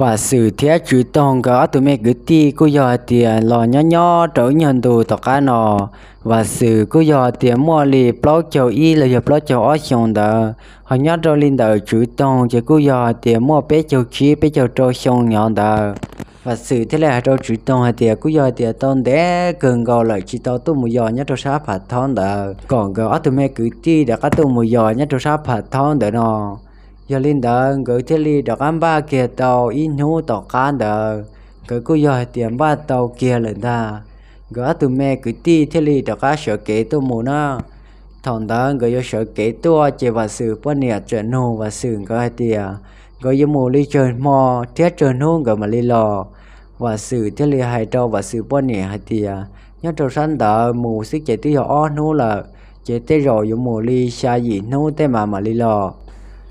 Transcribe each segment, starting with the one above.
Vam Xwm thiab Tswv Toog nkawd ob tug me kwv tij kuj yog hais tias los nyob nyob rau ib nyuag ntu tom qab no, Vam Xwm kuj yog hais tias muaj li plaub caug ib los yog plaub caug ob xyoo ntawd, ho nyob rau li ntawm Tswv Toog ces kuj yog hais tias muaj peb caug tsib peb caug rau xyoo nyob ntawd. Vam Xwm thiaj li hais rau Tswv Toog hais tias kuj yog hais tias tau ntev kawg nkaus lawm tsis tau tuaj mus yos nyob rau sab Phav Thaub ntawd, kom nkawd ob tug me kwv tij rov qab tuaj mus yos nyob rau sab Phav Thaub ntawd no. Yog li ntawd nkawd thiaj li rov qab npaj kiag tau ib hnub tom qab ntawd, nkawd kuj yog hais tias npaj tau kiag lawm ntag, nkawd ob tug me kwv tij thiaj li rov qab sawv kev tuaj mus na. Thaum ntawd nkawd yuav sawv kev tuaj ces Vam Xwm poj niam txawm nug Vam Xwm nkawd hais tias nkawd yuav mus li tsawg hmo thiab tsawg hnub nkawd mam li los. Vam Xwm thiaj li hais rau Vam Xwm poj niam hais tias nyob rau sab ntawd mus xwb ces twb yog ob hnub lawm, ces tej zaum yuav mus li xya yim hnub tej mas mam li los.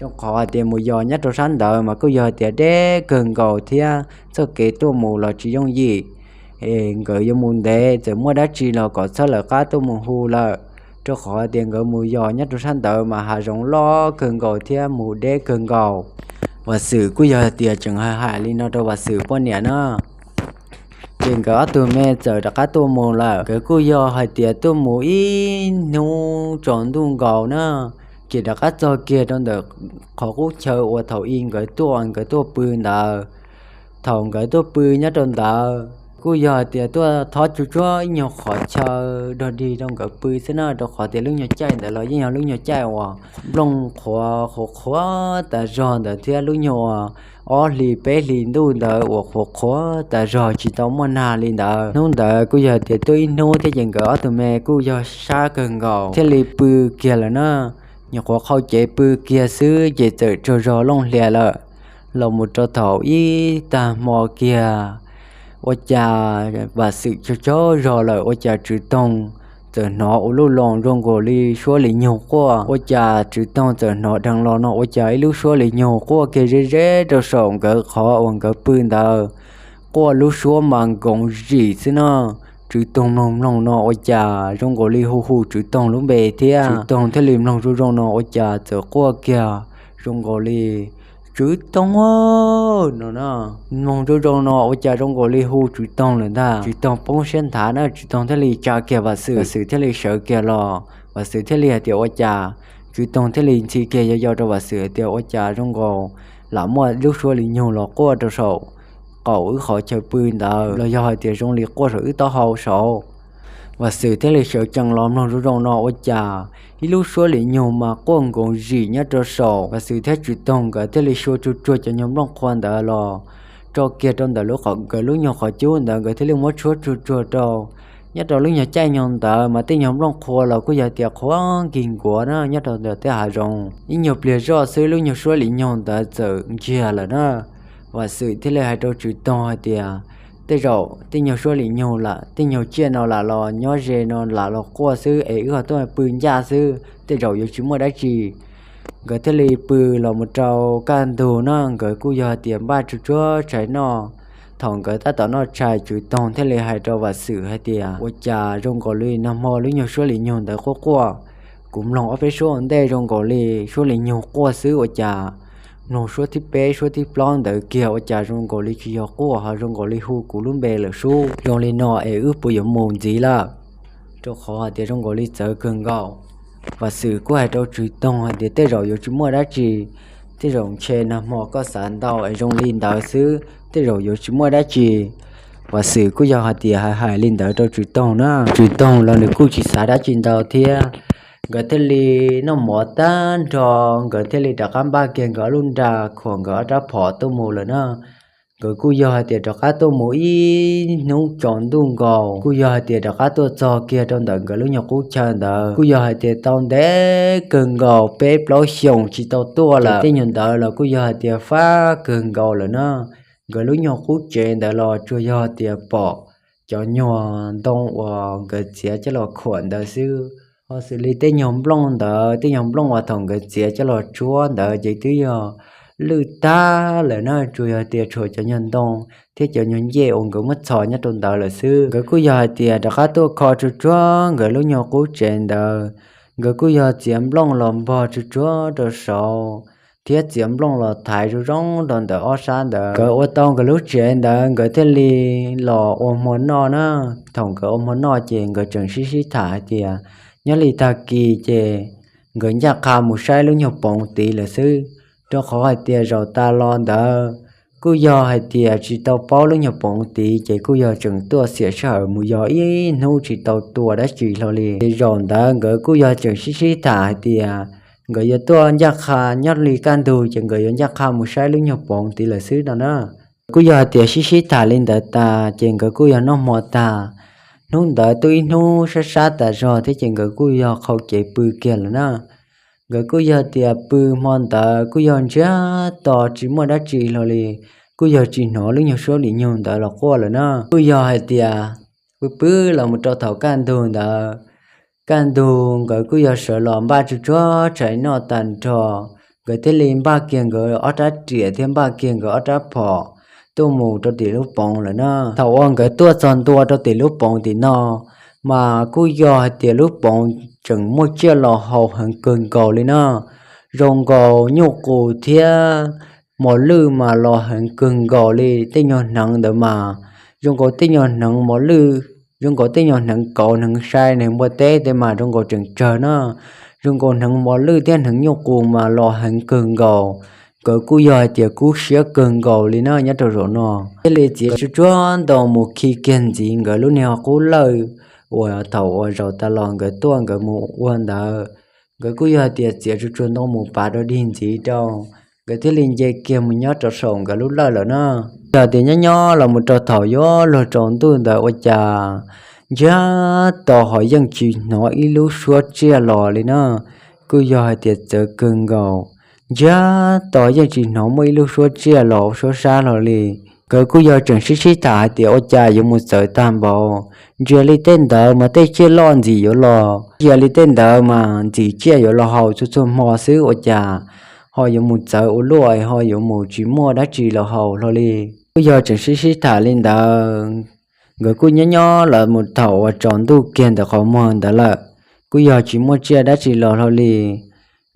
Rau qhov hais tias mus yos nyob rau sab ntawd mas kuj yog hais tias deb kawg nkaus thiab txoj kev tuaj mus los tsis yooj yim. Es nkawd yuav mus ntev txawm muaj dab tsi los kom txhob lawv qab tuaj mus hu lawm, rau qhov tias nkawd mus yos nyob rau sab ntawd mas hav zoov loj kawg nkaus thiab mus deb kawg nkaus. Vam Xwm kuj yog hais tias tseem hais hais li no rau Vam Xwm poj niam na, ces nkawd ob tug me txawm rov qab tuaj mus lawm. Nkawd kuj yog hais tias tuaj mus ib hnub tsaus ntuj nkaus na, ces rov qab txog kiag rau ntawm qhov qub chaw uas thaum ub nkawd tuaj nkawd tuaj pw ntawd. Thaum nkawd tuaj pw nyob rau ntawd kuj yog hais tias tuaj thob tsuag tsuag ib nyuag qhov chaw dog dig rau nkawd pw xwb na, rau qhov tias lub nyuag caij ntawd los yeej yog lub nyuag caij uas nplooj qhuav qhuav qhuav tas zog ntawd thiab lub nyuag ob hlis peb hlis ntuj ntawd uas qhuav qhuav tas zog tsis tau muaj nag li ntawd. Hnub ntawd kuj yog hais tias tuaj ib hnub thiab ces nkawd ob tug me kuj yog sab kawg nkaus thiaj li pw kiag lawm na. Nyuam qhuav qhau cev pw kiag xwb ces txawm tsaug zog looj hlias lawm. Los mus rau thaum ib tag hmo kiag, ua cas Vam Xwm tsaug tsaug zog lawm ua cas Tswv Toog txawm hnov ua luj loos zoo nkaus li suab li nyug quaj. Ua cas Tswv Toog txawm hnov dheev los no ua cas ib lub suab li nyug quaj kiag ze ze rau saum nkawd qhov uas nkawd pw ntawd. Quaj lub suab mas nkoos zim xwb na. Tswv Toog mloog mloog no ua cas zoo nkaus li hu hu Tswv Toog lub npe thiab. Tswv Toog thiaj li mloog zoo zoo no ua cas txawm quaj kiag zoo nkaus li Tswv Toog no na. Mloog zoo zoo no ua cas zoo nkaus li hu Tswv Toog lawm ntag. Tswv Toog poob siab nthav na, Tswv Toog thiaj li tsa kiag Vam Xwm, Vam Xwm thiaj li sawv kiag los, Vam Xwm thiaj li hais tias ua cas, Tswv Toog thiaj li ntxhi kiag yau yau rau Vam Xwm hais tias ua cas zoo nkaus lam muaj lub suab li nyug los quaj rau saum qaum wb qhov chaw pw ntawd los yog hais tias zoo li quaj saum wb taub hau saud. Vam Xwm thiaj li sawv tsees los mloog zoo zoo no ua cas ib lub suab li nyug mas quaj nkoos zim nyob rau saum. Vam Xwm thiab Tswv Toog nkawd thiaj li xyuas tsuag tsuag cov nyuag nplooj qhuav ntawd los tso kiag rau ntawm lub, nkawd lub nyuag qhov cub ntawd nkawd thiaj li muab tshuab tsuag tsuag rau. Nyob rau lub nyuag caij nyoog ntawd mas tej nyuag nplooj qhuav los kuj yog tias qhuav nkig nkuav na nyob rau ntawm tej hav zoov. Ib nyuag pliag zoj xwb lub nyuag suab li nyug ntawd txawm ntsiag lawm na. Vam Xwm thiaj li hais rau Tswv Toog hais tias tej zaum tej nyuag suab li nyug lam tej nyuag tsiaj no lam los nyob ze no lam los quaj xwb es wb ho tuaj pw ncaj xwb tej zaum yuav tsis muaj dab tsi. Nkawd thiaj li pw los mus rau kaj ntug na nkawd kuj yog hais tias npaj tsuag tsuag tshais noj. Thaum nkawd tab tom noj tshais Tswv Toog thiaj li hais rau Vam Xwm hais tias ua cas zoo nkaus li nag hmo lub nyuag suab li nyug ntawd quaj quaj. Kuv mloog ob peb suab ua ntej zoo nkaus li suab li nyug quaj xwb ua cas mloog suab thib peb suab thib plaub ntawd kiag ua cas zoo nkaus li tsis yog quaj ho zoo nkaus li hu kuv lub npe lawm sub. Zoo li no es wb puas yuav mus ntxiv lawm? Rau qhov hais tias zoo nkaus li txawv kawg nkaus. Vam Xwm kuj hais rau Tswv Toog hais tias tej zaum yuav tsis muaj dab tsi, tej zaum ntshe nag hmo koj xav ntau es zoo li ntawd xwb tej zaum yuav tsis muaj dab tsi. Vam Xwm kuj yog hais tias hais hais li ntawd rau Tswv Toog na, Tswv Toog los nws kuj tsis xav dab tsi ntau thiab. Nkawd thiaj li noj mov tag nrho, nkawd thiaj li rov qab npaj kiag nkawd ob lub nra khuam nkawd ob rab phom tuaj mus lawm na. Nkawd kuj yog hais tias rov qab tuaj mus ib hnub tsaus ntuj nkaus kuj yog hais tias rov qab tuaj txog kiag rau ntawm nkawd lub nyuag qub chaw ntawd kuj yog hais tias tau ntev kawg nkaus peb plaub xyoos tsis tau tuaj lawm. Tej nyuag ntawd los kuj yog hais tias fab kawg nkaus lawm na. Nkawd lub nyuag qub tsev ntawd los tsuas yog tias pom cov nyuag ntoo uas nkawd txiav coj los khuam ntawd xwb. Ho xws li tej nyuag nplooj ntawd tej nyuag nplooj uas thaum nkawd txiav coj los tsuab ntawd ces twb yog lwj tag lawm na, tsuas yog tias tshuav cov nyuag ntoo thiab cov nyuag ncej uas nkawd muab txhos nyob rau ntawd lawm xwb. Nkawd kuj yog hais tias rov qab tuaj kho tsuag tsuag nkawd lub nyuag qub tsev ntawd, nkawd kuj yog txiav nplooj los npog tsuag tsuag rau saud. thiab txiav nplooj los thaiv zoo zoo rau ntawm ob sab ntawd. Nkawd ua tau nkawd lub tsev ntawd nkawd thiaj li los ua hmo noj na. Thaum nkawd ua hmo noj ces nkawd tseem sib sib tham hais tias nyob li tag kis ces nkawd ncaj qha mus saib lub nyuag poov tid lawm xwb, rau qhov hais tias zaum tas los ntawd kuj yog hais tias tsis tau paub lub nyuag poov tid ces kuj yog tseem tuaj xiam sij hawm mus yog ib hnub tsis tau tua dab tsi hlo li. Ces zaum ntawd nkawd kuj yog tseem sib sib tham hais tias nkawd yuav tuaj ncaj qha nyob li kaj ntug ces nkawd yuav ncaj qha mus saib lub nyuag poov tid lawm xwb no na. Kuj yog hais tias sib sib tham li ntawd tas ces nkawd kuj yog noj hmo tag. Hnub ntawd twb ib hnub sab sab tas zog thiab ces nkawd kuj yog qhau cev pw kiag lawm na. Nkawd kuj yog tias pw hmo ntawd kuj yog ntsiag to tsis muaj dab tsi hlo li, kuj yog tsis hnov lub nyuag suab li nyuag ntawd los quaj lawm na. Kuj yog hais tias pw pw los mus rau thaum kaj ntug ntawd, kaj ntug nkawd kuj yog sawv los npaj tsuag tsuag tshais noj tag nrho, nkawd thiaj li npaj kiag nkawd ob rab riam thiab npaj kiag nkawd ob rab phom tuaj mus rau tim lub poov lawm na. Thaum uas nkawd tuaj txog ntua rau tim lub poov tim no, mas kuj yog hais tias lub poov tseem muaj tsiaj los haus heev kawg nkaus li na. Zoo nkaus nyuj qus thiab mos lwj mas los heev kawg nkaus li, tej nyuag hneev ntawd mas zoo nkaus tej nyuag hneev mos lwj, zoo nkaus tej nyuag hneev kauv hneev sai hneev npua teb tej mas zoo nkaus tseem tsawg na. Zoo nkaus hneev mos lwj thiab hneev nyuj qus mas los heev kawg nkaus. Nkawd kuj yog hais tias kub siab kawg nkaus li na nyob rau zaum no, thiaj li txiav tsuag tsuag ntoo mus khi kiag ntxiv nkawd lub niag qub lawj uas thaum uas zaum tas los nkawd tuaj nkawd mus ua ntawd. Nkawd kuj yog hais tias txiav tsuag tsuag ntoo mus pav rau dig ntxiv rau, nkawd thiaj li nce kiag mus nyob rau saum nkawd lub lawj lawm na. Yog tias nyob nyob los mus rau thaum yuav luag tsaus ntuj ntawd ua cas ntsiag to ho yeej tsis hnov ib lub suab tsiaj los li na. Kuj yog hais tias txawv kawg nkaus, ntsiag to yeej tsis hnov muaj ib lub suab tsiaj los suab sab hlo li. Nkawd kuj yog tseem sib sib tham hais tias ua cas yuav mus txawv tag npaum, ntsia li tej ntawd mas tej tsiaj loj ntxim yuav los, ntsia li tej ntawd mas ntxim tsiaj yuav los haus txhua txhua hmo xwb ua cas ho yuav mus txawv ua luaj ho yuav mus tsis muaj dab tsi los haus hlo li. Kuj yog tseem sib sib tham li ntawd, nkawd kuj nyob nyob los mus thaum uas tsaus ntuj kiag ntawm qhov muag ntawd lawm, kuj yog tsis muaj tsiaj dab tsi los hlo li.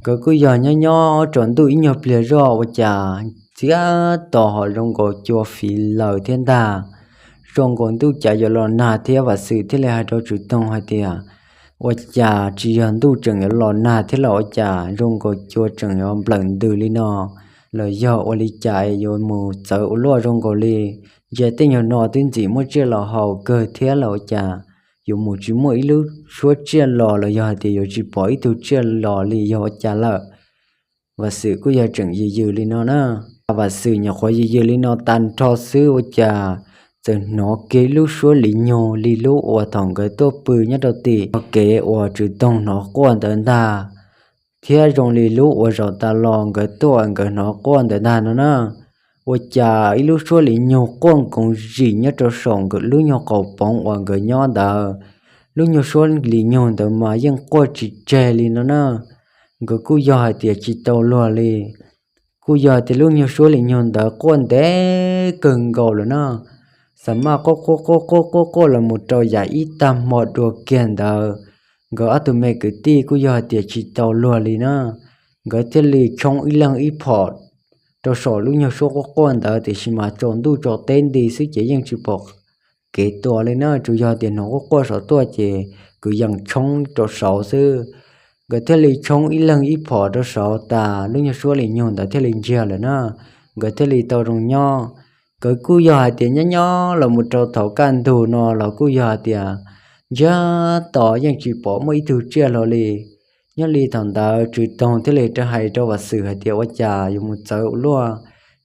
Nkawd kuj yog nyob nyob tsaus ntuj ib nyuag pliag zoj ua cas txiav to ho zoo nkaus cua fiv laws thiab ntag. Zoo nkaus ntuj cas yuav los nag thiab Vam Xwm thiaj li hais rau Tswv Toog hais tias ua cas tsis yog ntuj tseem yuav los nag thiab los ua cas zoo nkaus cua tseem yuav nplawm ntws li no, los yog ua li cas es yuav mus txawv ua luaj zoo nkaus li. Ntsia tej nyuag no twb ntxim muaj tsiaj los haus kawg thiab los ua cas yuav mus tsis muaj ib lub suab tsiaj los los yog hais tias yuav tsis pom ib tug tsiaj los li yog ua cas lawm. Vam Xwm kuj yog tseem yws yws li no na. Vam Xwm nyuam qhuav yws yws li no tag nrho xwb ua cas txawm hnov kiag ib lub suab li nyuag li lub uas thaum nkawd tuaj pw nyob rau tim kev uas Tswv Toog hnov quaj ntawd ntag, thiab zoo li lub uas zaum tas los nkawd tuaj nkawd hnov quaj ntawd ntag no na. Ua cas ib lub suab li nyuag quaj nkoos zim nyob rau saum nkawd lub nyuag qaum poov uas nkawd nyob ntawd. Lub nyuag suab li nyuag ntawd mas yeej quaj tsis tseg li no na. Nkawd kuj yog hais tias tsis tau luag li, kuj yog tias lub nyuag suab li nyuag ntawd quaj ntev kawg nkaus lawm na. Xa maj quaj quaj quaj quaj quaj quaj los mus rau yam ib tag hmo dua kiag ntawd, nkawd ob tug me kwv tij kuj yog hais tias tsis tau luag li na. Nkawd thiaj li tshoob ib leeg ib phom rau saum lub nyuag suab quaj quaj ntawd, tiam sis mas tsaus ntuj tsaus teb nti xwb ces yeej tsis pom kev tua li na, tsuas yog tias hnov quaj quaj saud tuaj ces kwv yees tshoob rau saud xwb. Nkawd thiaj li tshoob ib leeg ib phom rau saud tas lub nyuag suab li nyuag ntawd thiaj li ntsiag lawm na. Nkawd thiaj li tau zoo nyob. Nkawd kuj yog hais tias nyob nyob los mus rau thaum kaj ntug no los kuj yog hais tias ntsiag to yeej tsis pom muaj ib tug tsiaj hlo li. Nyob li thaum ntawd Tswv Toog thiaj li rov hais rau Vam Xwm hais tias ua cas yuav mus txawv ua luaj,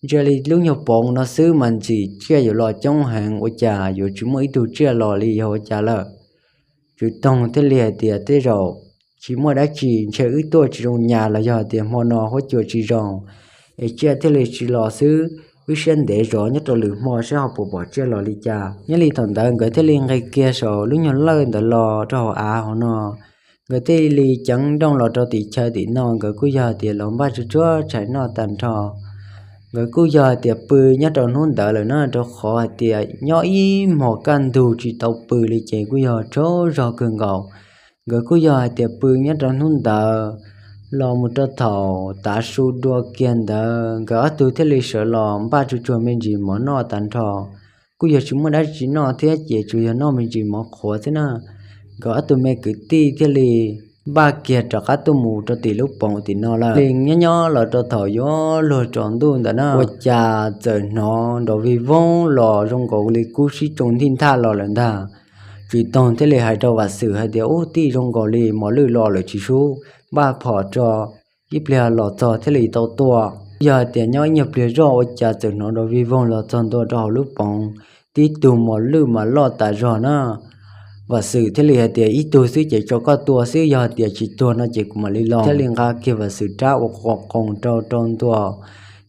ntsia li lub nyuag poov no xwb mas ntxim tsiaj yuav los coob heev ua cas yuav tsis muaj ib tug tsiaj los li yog ua cas lawm. Tswv Toog thiaj li hais tias tej zaum tsis muaj dab tsi, ntshe wb tuaj tsis zoo nyas los yog tias hmo no huab cua tsis zoo es tsiaj thiaj li tsis los xwb. Wb siab ntev zov nyob rau lwm hmo saib ho puas pom tsiaj los li cas. Nyob li thaum ntawd nkawd thiaj li nqis kiag saum lub nyuag lawj ntawd los rau hauv av hauv no. Nkawd thiaj li ceev nrooj los rau tim chaw tim no, nkawd kuj yog tias los npaj tsuag tsuag tshais noj tag nrho. Nkawd kuj yog hais tias pw nyob rau hnub ntawd lawm na, rau qhov hais tias nyob ib hmos kaj ntug tsis tau pw li ces kuj yog tsaug zog kawg nkaus. Nkawd kuj yog hais tias pw nyob rau hnub ntawd, Los mus rau thaum tav su dua kiag ntawd nkawd ob tug thiaj li sawv los npaj tsuag tsuag me ntsis mov noj tag nrho. Kuj yog tsis muaj dab tsi noj thiab ces tsuas yog noj me ntsis mov qhuav xwb na. Nkawd ob tug me kwv tij thiaj li npaj kiag rov qab tuaj mus rau tim lub poov tim no lawm. Li nyob nyob los rau thaum yuav luag tsaus ntuj ntawd na, ua cas txawm hnov nrov vij voog los zoo nkaus li kub sib tsoo ntij nthaj los lawm ntag. Tswv Toog thiaj li hais rau Vam Xwm hais tias, Ub, tij, zoo nkaus li mos lwj los lawm tsis sub, npaj phom tso, ib pliag los txog thiaj li tau tua. Yog hais tias nyob ib nyuag pliag zoj ua cas txawm hnov nrov vij voog los txog ntua rau hauv lub poov, tib tug mos lwj mas loj tas zog na. Vam Xwm thiaj li hais tias, Ib tug xwb ces tso koj tua xwb, yog hais tias tsis tuag no ces kuv mam li los. Thiaj li nqa kiag Vam Xwm rab ua qos qoos rau rau ntua,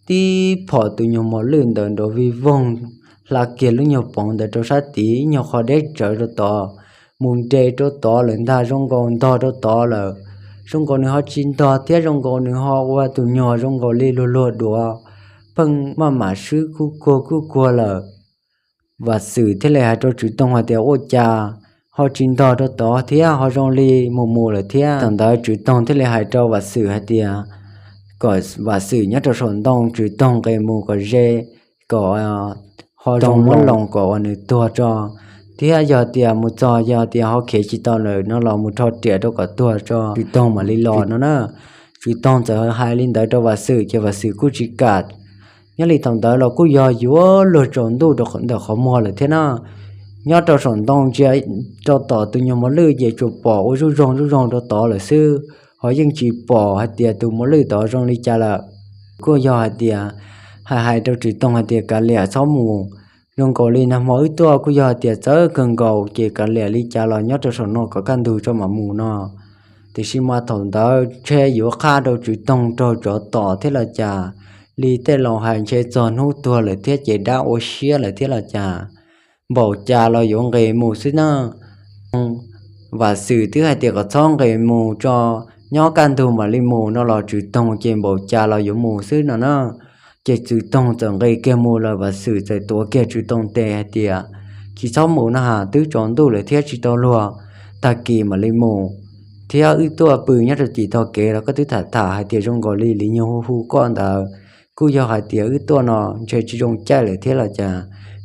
tib phom tus nyuag mos lwj ntawd nrov vij voog hla kiag lub nyuag poov ntawd rau sab tid ib nyuag qho deb tsawv rau tod, mus nres rau tod lawm ntag, zoo nkaus ntog rau tod lawm. Zoo nkaus nws ho tsis ntog thiab zoo nkaus nws ho ua tus nyuag zoo nkaus li luag luag duav, pheej maj mam swb kuj kuag kuj kuag lawm. Vam Xwm thiaj li hais rau Tswv Toog hais tias, Ua cas ho tsis ntog rau tod thiab, ho zoo li mus mus lawm thiab? Thaum ntawd Tswv Toog thiaj li hais rau Vam Xwm hais tias kom Vam Xwm nyob rau saum ntoo, Tswv Toog nqis mus kom ze, kom ho zoo muab loos kom uas nws tuag tso. Thiab yog tias mus txog yog tias ho khiav tsis tau lawm no los mus rho riam rau kom tuag tso, Tswv Toog mam li los no na. Tswv Toog txawm hais li ntawd rau Vam Xwm ces Vam Xwm kuj tsis kam. Nyob li thaum ntawd los kuj yog yuav luag tsaus ntuj ntawm qhov muag lawm thiab na. Nyob rau saum ntoo ntsia rau tom tus nyuag mos lwj ces tsuas pom ua zuj zoog zuj zoog rau tod lawm xwb, ho yeej tsis pom hais tias tus mos lwj tod zoo li cas lawm. Kuj yog hais tias hais hais rau Tswv Toog hais tias, Kav liam, txhob mus, zoo nkaus li nag hmo wb tuaj kuj yog hais tias txawv kawg nkaus ces kav liam, li cas los nyob rau saum no kom kaj ntug tso mam mus no. Tiam sis mas thaum ntawd ntshe yuav qhab rau Tswv Toog raug tsov tom thiab los cas, li tej laus hais ntshe txog hnub tuag lawm thiab ces dab ua siab lawm thiab los cas, npaum cas los yuav nqis mus xwb na. Vam Xwm twb hais tias kom txhob nqis mus tso, nyob kaj ntug mam li mus no los Tswv Toog ces npaum cas los yuav mus xwb no na. Ces Tswv Toog txawm nqis kiag mus lawm, Vam Xwm txawm tuav kiag Tswv Toog tes hais tias, Tsis txhob mus no ha, twb tsaus ntuj lawm thiab tsis tau luag, tag kis mam li mus. Thiab wb tuaj pw nyob rau tim tog kev los koj twb tham tham hais tias zoo nkaus li li nyuag hu hu koj ntawd, kuj yog hais tias wb tuaj no ntshe tsis zoo caij lawm thiab los cas,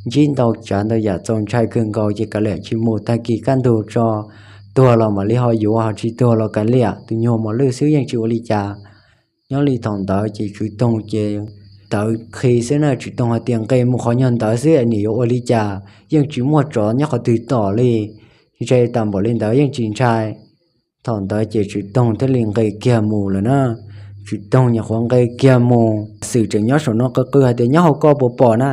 ntsib ntau tsav ntau yam txaus ntshai kawg nkaus ces kav liam tsis mus, tag kis kaj ntug tso, tuag los mam li ho yuav, ho tsis tuag los kav liam, tus nyuag mos lwj xwb yeej tsis ua li cas. Nyob li thaum ntawd ces Tswv Toog ces tawv qhi xwb na, Tswv Toog hais tias nqis mus qhov nyuag ntawd xwb es nim yuav ua li cas, yeej tsis muaj tsov nyob qhov twg tom li, ntshe tas npaum li ntawd yeej tsis ntshai. Thaum ntawd ces Tswv Toog thiaj li nqis kiag mus lawm na. Tswv Toog nyuam qhuav nqis kiag mus, Xwm tseem nyob saum no qw qw hais tias, Nyob hauv ko puas pom na?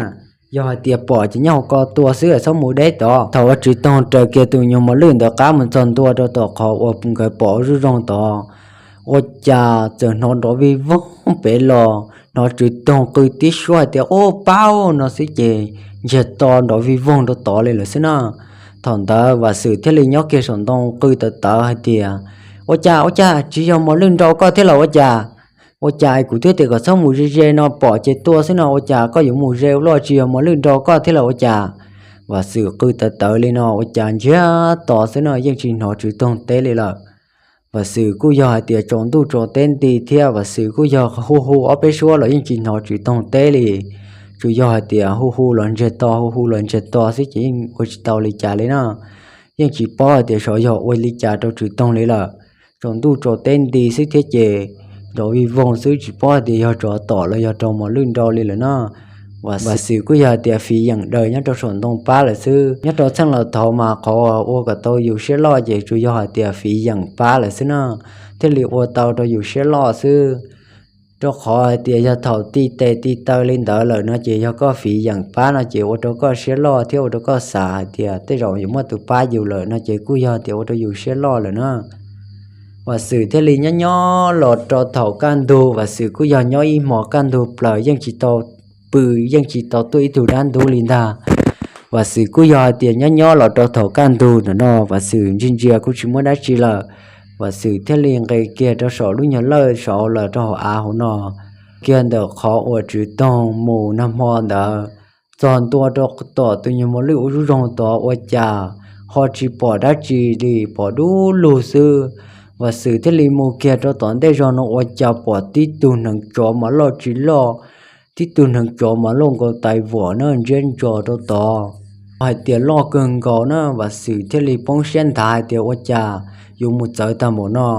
Yog hais tias pom ces nyob hauv ko tua xwb, txhob mus deb tod. Thaum uas Tswv Toog raws kiag tus nyuag mos lwj ntawd qab mus txog ntua rau tom qhov uas nkawd pom ua zuj zoog tod, ua cas txawm hnov nrov vij voog pem los, hnov Tswv Toog qw tib suab hais tias, Ub, pab, no xwb ces ntsiag to nrov vij voog rau tod li lawm xwb na. Thaum ntawd Vam Xwm thiaj li nyob kiag saum ntoo qw tawv tawv hais tias, Ua cas, ua cas, tsis yog mos lwj nrau koj thiab los ua cas? Ua cas kuv twb tias kom txhob mus ze ze no pom ces tua xwb no, ua cas koj yuav mus ze ua luaj, tsis yog mos lwj nrau koj thiab los ua cas? Vam Xwm qw tawv tawv li no ua cas ntsiag to xwb no yeej tsis hnov Tswv Toog teb li lawm. Vam Xwm kuj yog hais tias tsaus ntuj tsaus teb nti thiab Vam Xwm kuj yog hu hu ob peb suab los yeej tsis hnov Tswv Toog teb li. Tsuas yog hais tias hu hu los ntsiag to, hu hu los ntsiag to xwb ces yeej ua tsis tau li cas li na. Yeej tsis paub hais tias xyov yog ua li cas rau Tswv Toog li lawm. Tsaus ntuj tsaus teb nti xwb thiab ces nrov vij voog xwb, tsis paub hais tias yog tsov tom los yog raug mos lwj nrau li lawm na. Vam Xwm kuj yog hais tias fiv yeem daws nyob rau saum ntoo pab lawm xwb. Nyob rau txheej laus thaud mas qhov ua kom tau yus siab loj ces tsuas yog hais tias fiv yeem pab lawm xwb na, thiaj li ua tau rau yus siab loj xwb. Rau qhov hais tias yog thaum ti tes ti taw li ntawd lawm no ces yog koj fiv yeem pab no ces ua rau koj siab loj thiab ua rau koj xav hais tias tej zaum yuav muaj tus pab yus lawm no ces kuj yog tias ua rau yus siab loj lawm na. Vam Xwm thiaj li nyob nyob los rau thaum kaj ntug, Vam Xwm kuj yog nyob ib hmos kaj ntug plaws yeej tsis tau pw, yeej tsis tau tuaj ib tug dab ntub li ntag. Vam Xwm kuj yog hais tias nyob nyob los rau thaum kaj ntug ntawm no Vam Xwm ntsia ntsia kuj tsis muaj dab tsi lawm. Vam Xwm thiaj li nqis kiag rau saum lub nyuag lawj saud los rau hauv av hauv no, kiag ntawm qhov uas Tswv Toog mus nag hmo ntawd, txog ntua rau tom tus nyuag mos lwj ua zuj zoog tod ua cas ho tsis pom dab tsi li, pom dub lug xwb. Vam Xwm thiaj li mus kiag rau tom ntej zog no ua cas pom tib tug hneev tsov mas loj tsis loj, tib tug hneev tsov mas loj nkaus tais vuam na, ntsiab ntso rau tod. Hais tias loj kawg nkaus na, Vam Xwm thiaj li poob siab nthav hais tias ua cas yuav mus txawv tag npaum no.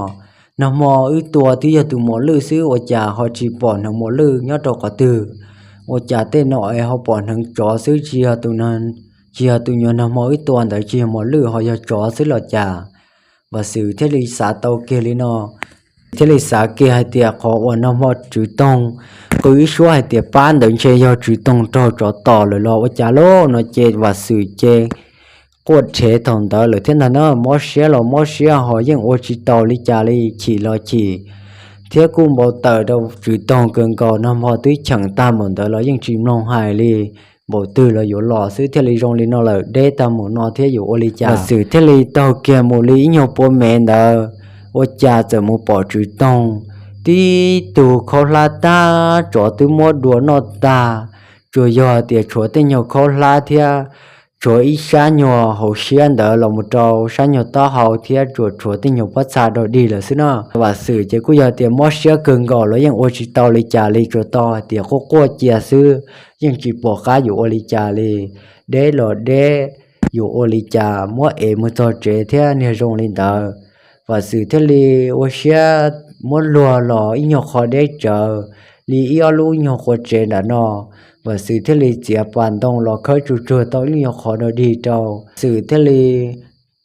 Nag hmo wb tua twb yog tus mos lwj xwb ua cas ho tsis pom hneev mos lwj nyob rau qhov twg? Ua cas tej no es ho pom hneev tsov xwb, tsis yog tus nyuag nag hmo wb tua ntawd tsis yog mos lwj ho yog tsov xwb los cas? Vam Xwm thiaj li xav tau kiag li no, thiaj li xav kiag hais tias qhov uas nag hmo Tswv Toog qw ib suab hais tias pab ntawd ntshe yog Tswv Toog raug tsov tom lawm los ua cas lauj no ces Vam Xwm ces quaj rhev thaum ntawd lawm thiab ntag na. Mob siab los mob siab ho yeej ua tsis tau li cas li, chim los chim, thiab kuj npau taws rau Tswv Toog kawg nkaus. Nag hmo twb cheem tag npaum ntawd los yeej tsis mloog hais li, npaum twg los yuav los xwb, thiaj li zoo li no lawm, deb tag npaum no thiab yuav ua li cas? Vam Xwm thiaj li taug kiag mus li ib nyuag puas mev ntawd, ua cas txawm mus pom Tswv Toog tib tug khaub hlab tag tsov twb muab dua noj tag, tsuas yog tias tshuav tej nyuag khaub hlab thiab tshuav ib sab nyuag hauv siab ntawd los mus rau sab nyuag taub hau thiab tsuas tshuav tej nyuag pob txha dog dig lawm xwb na. Vam Xwm ces kuj yog tias mob siab kawg nkaus los yeej ua tsis tau li cas li, tsuas tau hais tias quaj quaj cia xwb, yeej tsis pom qab yuav ua li cas li, deb los deb, yuav ua li cas muab ev mus txog tsev thiab niag zoo li ntawd. Vam Xwm thiaj li ua siab muab luag los ib nyuag qho deb tsawv li ib ob lub nyuag qua tsev nram no. Vam Xwm thiaj li txiav pas ntoo los khawb tsuj tsuag tau ib nyuag qho dog dig rau, Xwm thiaj li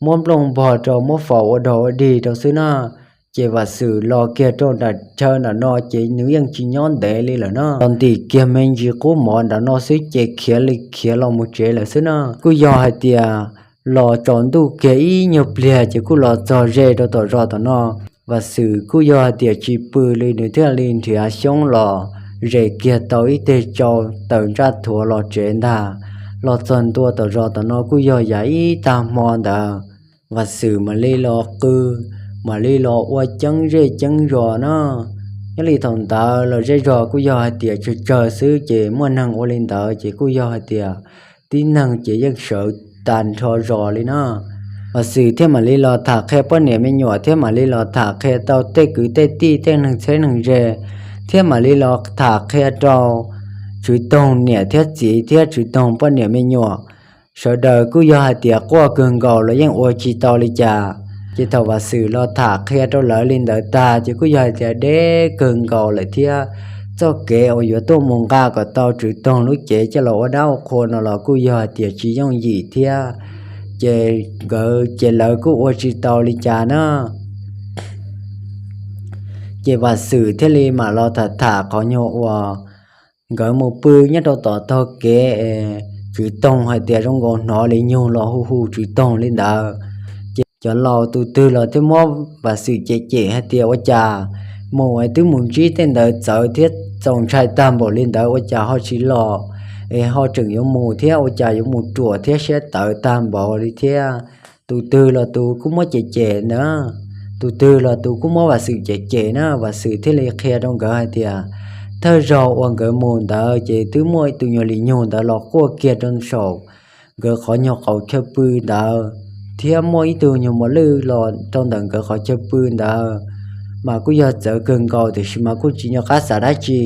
muab nplooj npog rau muab faus ua dog ua dig rau xwb na. Ces Vam Xwm los kiag rau nram chaw nram no ces nws yeej tsis nyob ntev li lawm na, los ntim kiag me ntsis qub mov nram no xwb ces khiav li khiav los mus tsev lawm xwb na. Kuj yog hais tias los tsaus ntuj kiag ib nyuag pliag ces kuj los txog ze rau tom zos tom no. Vam Xwm kuj yog hais tias tsis pw li, nws thiaj li nrhiav xyoob los zes kiag tau ib teg tsau taws ntsaj thuav los tsev ntag. Los txog ntua tom zos tom no kuj yog yav ib tag hmo ntawd, Vam Xwm mam li los qw, mam li los ua ceeb zej ceeb zos na. Nyob li thaum ntawd los zej zos kuj yog hais tias tsawg tsawg xwb ces muaj neeg ua li ntawd ces kuj yog hais tias tib neeg ces yeej sawv tag nrho zos li na. Vam Xwm thiaj mam li los tham qhia poj niam me nyuam thiab mam li los tham qhia tau tej kwv tej tij tej neeg txheeb neeg ze, thiab mam li los tham qhia rau Tswv Toog niam thiab txiv thiab Tswv Toog poj niam me nyuam. Sawv daws kuj yog hais tias quaj kawg nkaus los yeej ua tsis tau li cas. Ces thaum Vam Xwm los tham qhia rau lawv li ntawd tag ces kuj yog hais tias deb kawg nkaus lawm thiab, txoj kev uas yuav tuaj mus nqa kom tau Tswv Toog lub cev coj los ua dab ua qhua no los kuj yog hais tias tsis yooj yim thiab. Ces nkawd ces lawv kuj ua tsis tau li cas na. Ces Vam Xwm thiaj li mam los tham tham qhov nyuag uas nkawd mus pw nyob rau tom taug kev es Tswv Toog hais tias zoo nkaus hnov li nyuag los hu hu Tswv Toog li ntawd. Ces cov laus tus twg los thiaj muab Vam Xwm cem cem hais tias ua cas mus es twb mus ntsib tej ntawd txawv thiab txaus ntshai tag npaum li ntawd ua cas ho tsis los, es ho tseem yuav mus thiab ua cas yuav mus ruam thiab siab tawv tag npaum li thiab. Tus twg los tus kuj muab cem cem ntawd, tus twg los tus kuj muab Vam Xwm cem cem na. Vam Xwm thiaj li qhia rau nkawd hais tias thawj zaug uas nkawd mus ntawd ces twb muaj tus nyuag li nyuag ntawd los quaj kiag rau saum nkawd qhov nyuag qauv chaw pw ntawd, thiab muaj ib tug nyuag mos lwj los rau ntawm nkawd qhov chaw pw ntawd, mas kuj yog txawv kawg nkaus tiam sis mas kuj tsis nco qab xav dab tsi.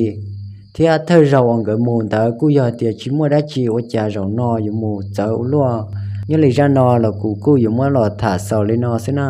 Thiab thawj zaug uas nkawd mus ntawd kuj yog tias tsis muaj dab tsi ua cas zaum no yuav mus txawv ua luaj. Nyob li zaj no los kuv kuj yuav muab los tham xaus li no xwb na.